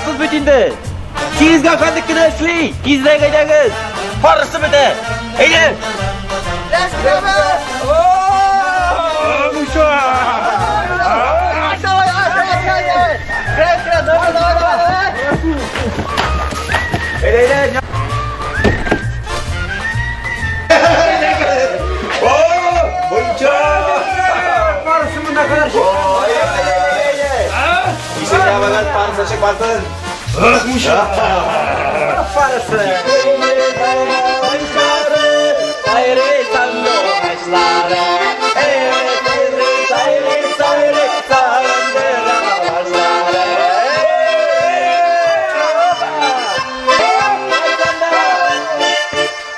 Барасыз бит инде. 8-гә хәтле кенә эшли. Тизрәк әйдәгез. Парысы бетә. Әйдә. Әйдә, әйдә. Мунча! Парысы монда кадәр Ишек ябыгыз, парысы чыкмасын. Мунча. Парысы.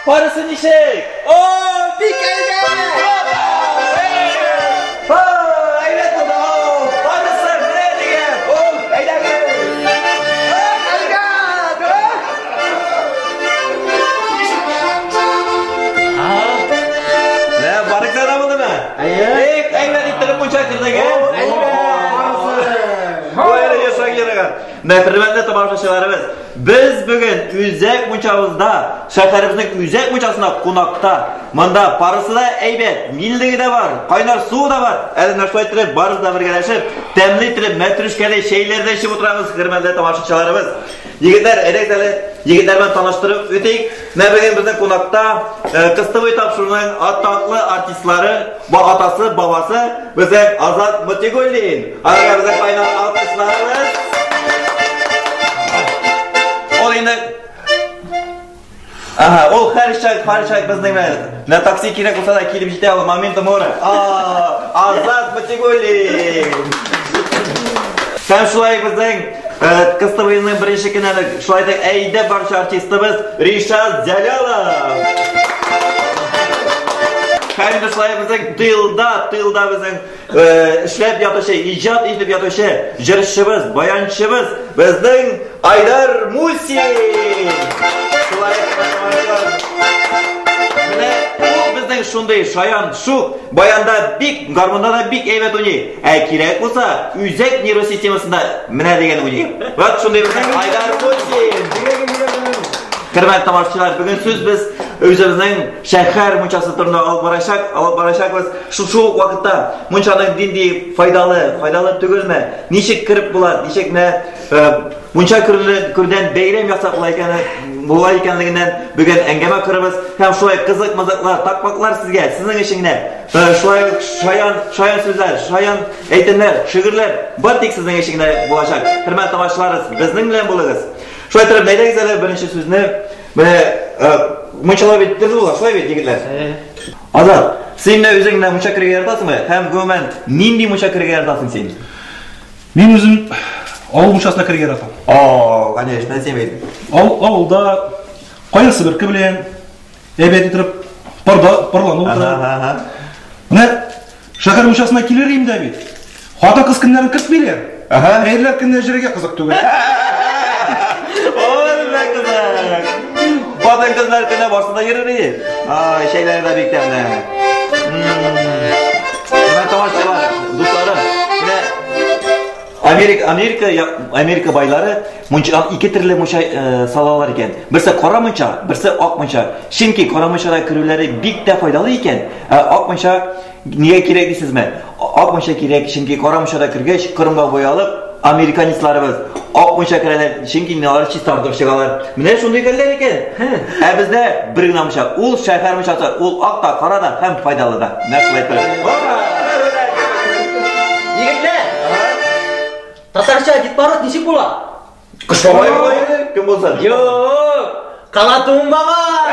Парысы ничек? О, бик әйбәт! О, әйбәт булды! О, парысы менә дигән! О, әйдәгез! Менә барыгызга да булдымы? Әйе. Әйбәт иттереп мунча кердек, ә? Бу әле яшәк яраган. Менә хөрмәтле тамашачыларыбыз, без бүген үзәк мунчабызда, шәһәребезнең үзәк мунчасында кунакта. Монда парысы да әйбәт, миллеге дә бар, кайнар суы да бар. Әле менә шулай иттереп барыбыз да бергәләшеп, тәмле иттереп мәтрүшкәле чәйләр дә эчеп утырабыз, хөрмәтле тамашачыларыбыз. Егетләр, әйдәгез әле егетләр белән таныштырып үтик. Менә бүген безнең кунакта Кыстыбый тапшыруының атаклы артистлары, атасы, бабасы безнең Азат Мотигуллин. Аларга безнең кайнар алкышларыбыз. Ул инде Ага, ул һәрчак, һәрчак безнең белән. Менә такси кирәк булса да килеп җитә ул, моментом ура. Азат Мотигуллин. Һәм шулай безнең Кыстыбыйның беренче көне шулай да әйдә барчы артистыбыз Ришат Җәлалов. Һәм инде шулай безнең тылда, тылда безнең эшләп ятучы, иҗат итеп ятучы җырчыбыз, баянчыбыз безнең Айдар Мусин. Шулай менә ул безнең шундый шаян, шук, баянда бик, гармунда да бик әйбәт уйный. Ә кирәк булса, үзәк нервы системасында менә дигән уйный. Вот шундый безнең Айдар Мусин. Хөрмәтле тамашачылар, бүген сүз без үзебезнең шәһәр мунчасы турында алып барачак, алып барачакбыз. Шул ук вакытта мунчаның нинди файдалы, файдалы түгелме, ничек кереп була, ничек менә мунча керүдән бәйрәм ясап була икәне, була икәнлегеннән бүген әңгәмә корабыз. Һәм шулай кызык-мызыклар, такмаклар сезгә, сезнең өчен генә. Шулай ук шаян, шаян сүзләр, шаян әйтемнәр, шигырьләр бар тик сезнең өчен генә булачак. Хөрмәтле тамашачыларыбыз, безнең белән булыгыз. Шулай итеп, әйдәгез әле беренче сүзне. Менә мунчалар бит төрле була, шулай бит, егетләр? Азат, син менә үзең менә мунча керергә яратасыңмы? Һәм гомумән, нинди мунча керергә яратасың син? Мин үзем авыл мунчасына керергә яратам. О, конечно, син бит. Авылда кайнар себерке белән әйбәт итеп парда парланып утыра. Менә шәһәр мунчасына килер идем дә бит. Хатын-кыз көннәрен кертмиләр. Ага. Әйрләр көннәр җиргә кызык түгел. Ой, менә кызык. Хатын-кызлар көнне башында йөрер иде. Ай, чәйләре дә бик тәмле. Менә тамашачылар, дусларым, менә Америка, Америка, Америка байлары мунча, ике төрле мунча салалар икән. Берсе кара мунча, берсе ак мунча. Чөнки кара мунчада керүләре бик тә файдалы икән. Ә ак мунча нигә кирәк дисезме? Ак мунча кирәк, чөнки кара мунчада кергәч, Кырымга буялып, американецларыбыз ак мунча керәләр, чөнки алар чистартып чыгалар. Менә шундый хәлләр икән. Ә бездә бер генә мунча, ул шәһәр мунчасы, ул ак та, кара да һәм файдалы да. Менә шулай итеп. Егетләр! Татарча Дед Мороз ничек була? Кыш бабай була инде, кем булсын? Юк! Калатун бабай!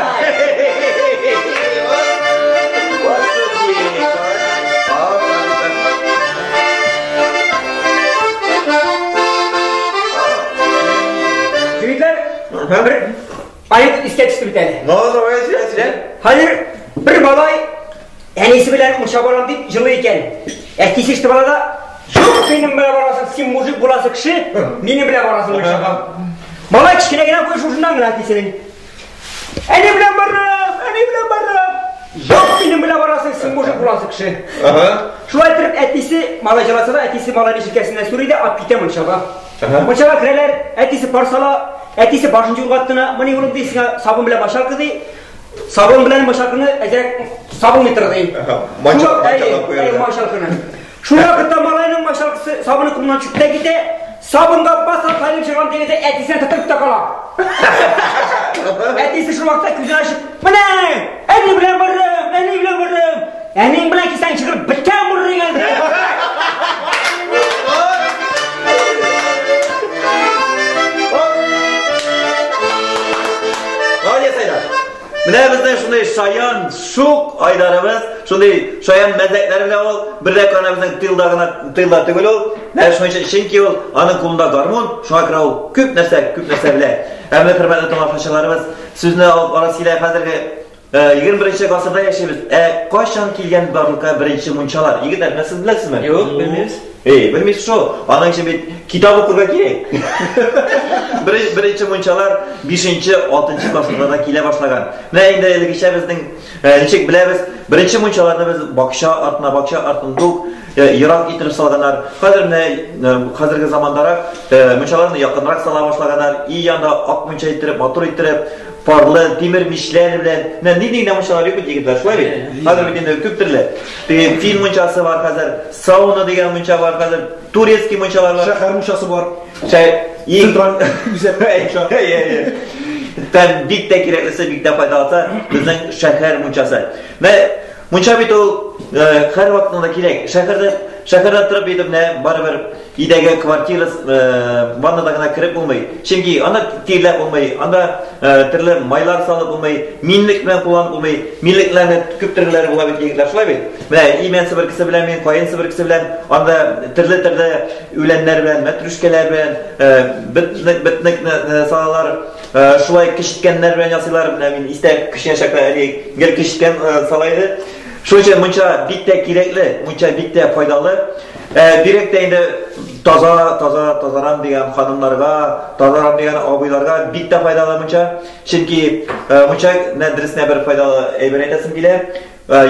Егетләр, бер аек искә төште бит әле. Ну, давай, сөйлә, сөйлә. Хәзер бер малай әнисе белән мунча барам дип җылый икән. Әтисе ишетеп ала да, юк, минем белән барасың, син мужик буласы кеше, минем белән барасың мунчага. Малай кечкенә генә куй шушыннан гына әтисенең. Әни белән барам, әни белән барам. Юк, минем белән барасың, син мужик буласы кеше. Ага. Шулай итеп әтисе малай җыласа да, әтисе малайны җилкәсеннән сүри дә ат китә мунчага. Мунчага керәләр, әтисе пар сала, әтисе башын юырга тотына, моны улым ди, сиңа сабын белән мочалка ди. Сабын белән мочалканы әзрәк сабынлый тор ди. Мочалкалап куярга. Мочалканы. Шул вакытта малайның мочалкасы сабыны кулыннан төшеп тә китә, сабынга баса тайып чыгам дигәндә әтисенә тотып та кала. Әтисе шул вакытта күзен ачып, менә, әни белән бардым, әни белән бардым. Әниң белән кисәң чыгып беткән булыр дигән. Молодец, Айдар. Менә безнең шундый шаян, шук Айдарыбыз, шундый шаян мәзәкләре белән ул, бер дә кана безнең тылда гына, тылда түгел ул. Менә шуның өчен, чөнки ул аның кулында гармун, шуңа күрә ул күп нәрсә, күп нәрсә белә. Ә менә хөрмәтле тамашачыларыбыз, сүзне алып барасы килә хәзерге 21 гасырда яшибез. Ә кайчан килгән барлыкка беренче мунчалар? Егетләр, менә сез беләсезме? Юк, белмибез. Эй, белмисез шул. Аның өчен бит китап укырга кирәк. Беренче мунчалар 5-6 гасырда да килә башлаган. Менә инде элеккечә безнең ничек беләбез, беренче мунчаларны без бакча артына, бакча артында ук ерак итеп салганнар. Хәзер менә хәзерге замандарак мунчаларны якынрак сала башлаганнар. И янда ак мунча иттереп, матур иттереп, парлы тимер мичләр белән. Менә нинди генә мунчалар юк бит, егетләр, шулай бит? Хәзер бит инде күп төрле. Теге фин мунчасы бар хәзер, сауна дигән мунча бар хәзер, турецкий мунчалар бар. Шәһәр мунчасы бар. Централь үзәк мунча. Тән бик тә кирәклесе, бик тә файдалысы безнең шәһәр мунчасы. Менә мунча бит ул һәр вакытта да кирәк. Шәһәрдә торып бит менә барыбер өйдәге квартира, ваннада гына кереп булмый. Чөнки анда тирләп булмый, анда төрле майлар салып булмый, минлек белән кулланып булмый. Минлекләрне күп төрлеләре була бит, егетләр, шулай бит? Менә имән себеркесе белән, мин каен себеркесе белән, анда төрле-төрле үләннәр белән, мәтрүшкәләр белән, бетнекне салалар, шулай кечеткәннәр белән ясыйлар. Менә мин истә кечкенә чакта әни гел кечеткән сала иде. Шуның өчен мунча бик тә кирәкле, мунча бик тә файдалы. Бигрәк тә инде таза, таза, тазарам дигән ханымнарга, тазарам дигән абыйларга бик тә файдалы мунча. Чөнки мунча дөресенә бер файдалы әйбер әйтәсем килә.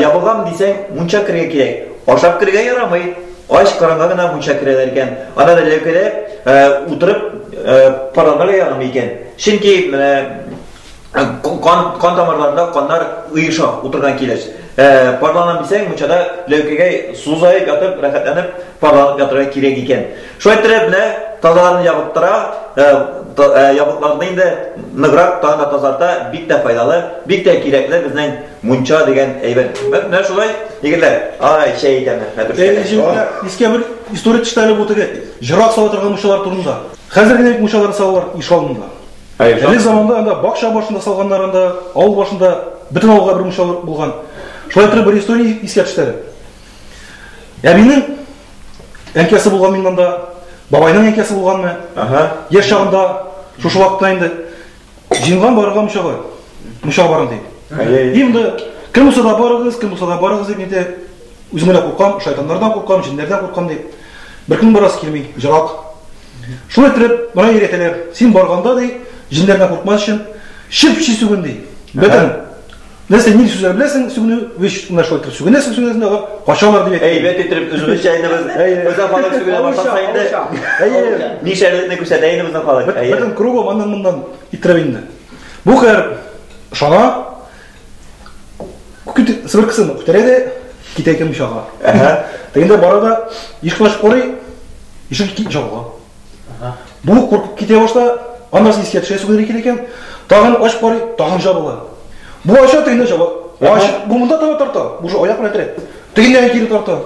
Ябыгам дисәң, мунча керергә кирәк. Ашап керергә ярамый. Ач карынга гына мунча керәләр икән. Анда да ләүкәдә утырып паранга ярамый икән. Чөнки менә кан тамырларында каннар оеша утырган килеш. Парланам дисәң, мунчада ләүкәгә сузаеп ятып, рәхәтләнеп парланып ятырга кирәк икән. Шулай итеп, менә тазаларны ябып тора, ябыкларны инде ныграк тагын да тазарта, бик тә файдалы, бик тә кирәкле безнең мунча дигән әйбер. Менә шулай, егетләр. Ай, чәй итәм, мәтрүшкә. Искә бер история төште әле бу теге. Җырак сала торган мунчалар турында. Хәзер генә бит мунчалар салалар ишалында. Элек заманда анда бакча башында салганнар, анда авыл башында бөтен авылга бер мунча булган. Шулай итеп бер история искә төште әле. Әбинең әнкәсе булган миннән анда, бабайның әнкәсе булганмы? Яшь чагында шушы вакытта инде җыенган барырга мунчага. Мунчага барам ди. Инде кем булса да барыгыз, кем булса да барыгыз дип инде үзем генә куркам, шайтаннардан куркам, җеннәрдән куркам дип. Бер көн барасы килми, җырак. Шулай итеп, менә өйрәтәләр. Син барганда ди, җеннәрдән куркмас өчен чеп-чи сүген ди. Бөтен нәрсә нинди сүзләр беләсең, сүгенү, вич менә шулай итеп сүгенәсең, сүгенәсең дә, алар качалар дип әйтә. Әйбәт итеп үзебезчә инде без. Безнең халык сүгенә башласа инде. Мишәрлекне күрсәтә инде безнең халык. Бөтен кругом аннан моннан иттереп инде. Бу хәер ышана. Сыбыркысын күтәрә дә китә икән мунчага. Тегендә бара да ишек ачып карый, ишек жабыла. Бу куркып китә башла, аннан искә төшә сүгенергә кирәк икән. Тагын ачып карый, тагын жабыла. Бу ача, тегендә жаба. Ач, бу монда таба тарта, бу уже аяк белән терә. Тегендә кире тарта.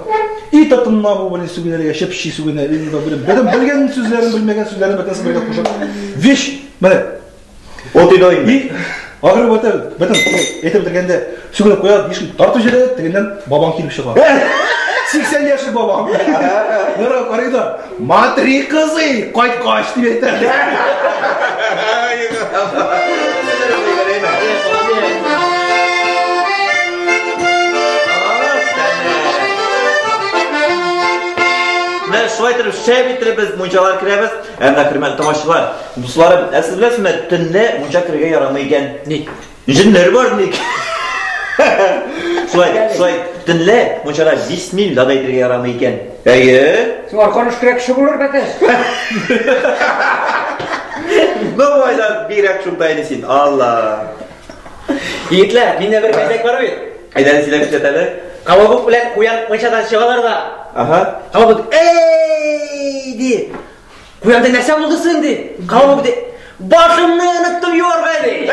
И тотынна бу белән сүгенергә, чеп-чи сүгенә, инде белән белгән сүзләрен, белмәгән сүзләрен бөтенесен бергә кушып. Вещь, менә. От иде инде. И ахыры бөтен, бөтен әйтеп бетергәндә сүгенеп куя, ишек тартып җибәрә, тегеннән бабаң килеп чыга. 80 яшьлек бабаң. Нора карый да, матри кызый, кайткач дип әйтә. Менә шулай итеп шәп итеп без мунчалар керәбез. Ә менә хөрмәтле тамашачылар, дусларым, ә сез беләсезме, төнлә мунча керергә ярамый икән. Ник? Җеннәр бар ник? Шулай, шулай төнлә мунчада бисмилла да әйтергә ярамый икән. Әйе. Син аркан өшкерә кеше булыр бәтәш. Ну, Айдар, бигрәк шунда инде син. Алла. Егетләр, миндә бер мәзәк бар бит. Әйдә, сөйләп күрсәт әле. Колобок белән куян мунчадан чыгалар да. Ага. Колобок, эй, ди. Куян ди, нәрсә булды соң, ди. Колобок ди, башымны оныттым юарга, ди. Эй!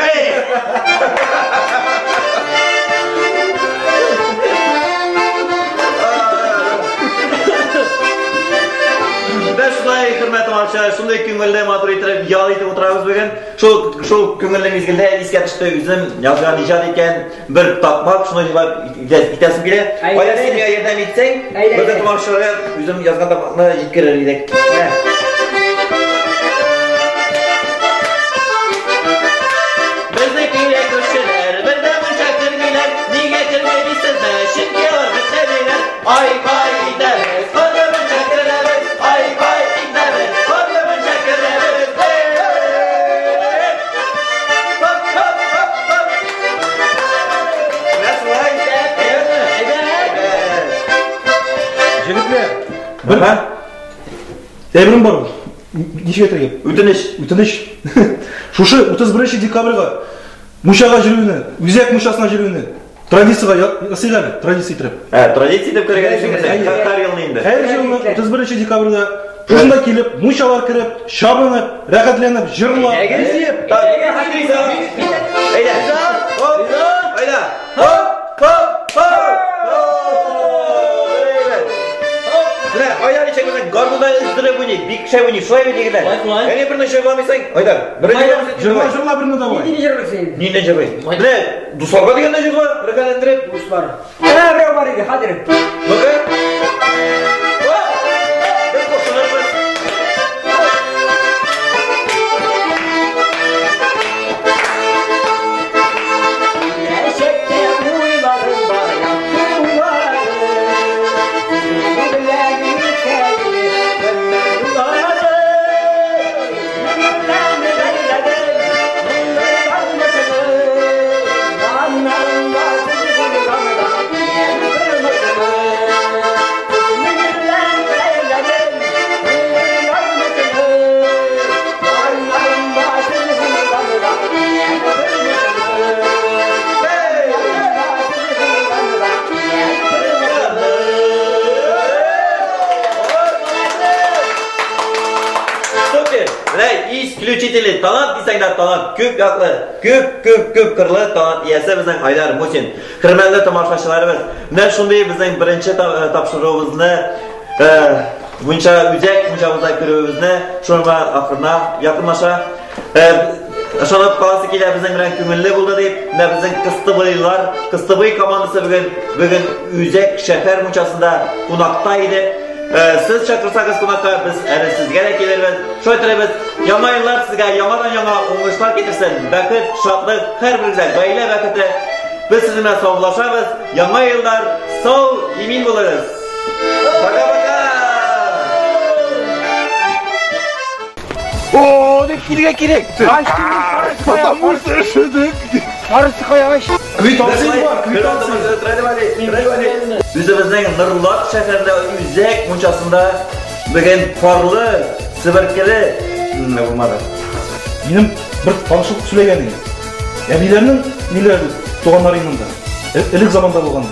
Без шулай, хөрмәтле тамашачылар, шундый күңелле, матур итеп ял итеп утырабыз бүген. Шул күңелле мизгелдә искә төште үзем язган, иҗат иткән бер такмак, шуны җырлап итәсем килә. Кайда син миңа ярдәм итсәң, безнең тамашачыларга үзем язган такмакны җиткерер идек. Безнең өйгә күршеләр бер дә мунча кермиләр. Нигә керми дисезме? Чөнки алар бетермиләр. Ай-һай итәбез, карлы мунча керәбез. Ай-һай итәбез, карлы мунча керәбез. Хоп, хоп, хоп, хоп. Менә шулай. Әйбәт. Егетләр, бер әйберем бар. Ничек әйтергә? Үтенеч. Үтенеч. Шушы 31 декабрьгә мунчага йөрүне, үзәк мунчасына йөрүне традициягә ясыйк әле, традиция итеп. Традиция итеп керергә дисең, һәр елны инде. Һәр елны 31 декабрьдә шушында килеп, мунчалар кереп, чабынып, рәхәтләнеп, җырлап, биеп. Әйдә. Хоп, әйдә. Хоп, хоп, хоп. Менә Айдар ничек безнең гармунда өздереп уйный, бик шәп уйный, шулай бит, егетләр? Шулай. Әни берне җырламыйсың, Айдар, берне Җырла, җырла берне давай. Нинди җырлыйсың? Нинди җырлый? Менә дусларга дигәндә җырла, рәхәтләндереп. Дуслар. Ә, берәү бар иде, хәзер. Ну-ка. Без кушылырбыз. Киләчәктә уйларым бар, якты уйларым. Синең белән үткән гомерләрем. Белән берләдем, Аннарында сез булганда, Синең белән берләдем, Аннарында сез булганда, Супер! Менә исключительный талант дисәң дә талант, күп яклы, күп, күп, күп кырлы талант иясе безнең Айдар Мусин. Хөрмәтле тамашачыларыбыз, менә шундый безнең беренче тапшыруыбызны, мунча, үзәк мунчабызда күрүебезне шуңа ахырына якынлаша. Ышанып каласы килә, безнең белән күңелле булды дип, менә безнең Кыстыбыйлар, Кыстыбый командасы бүген үзәк шәһәр мунчасында кунакта иде. Сез чакырсагыз кунакка, без әле сезгә дә килербез. Шулай итеп, яңа еллар сезгә яңадан-яңа уңышлар китерсен. Бәхет, шатлык, һәрберегезгә гаилә бәхете. Без сезнең белән саубуллашабыз. Яңа еллар сау, имин булыгыз. Пока-пока! О, дип килергә кирәк. Потому что шедек. Квитанция бар, квитанция. Үзебезнең Нурлат шәһәрендә үзәк мунчасында бүген парлы, себеркеле булмады. Минем бер танышым сөйләгән иде. Әбиләрнең ниләре туганнары янында. Элек заманда булган.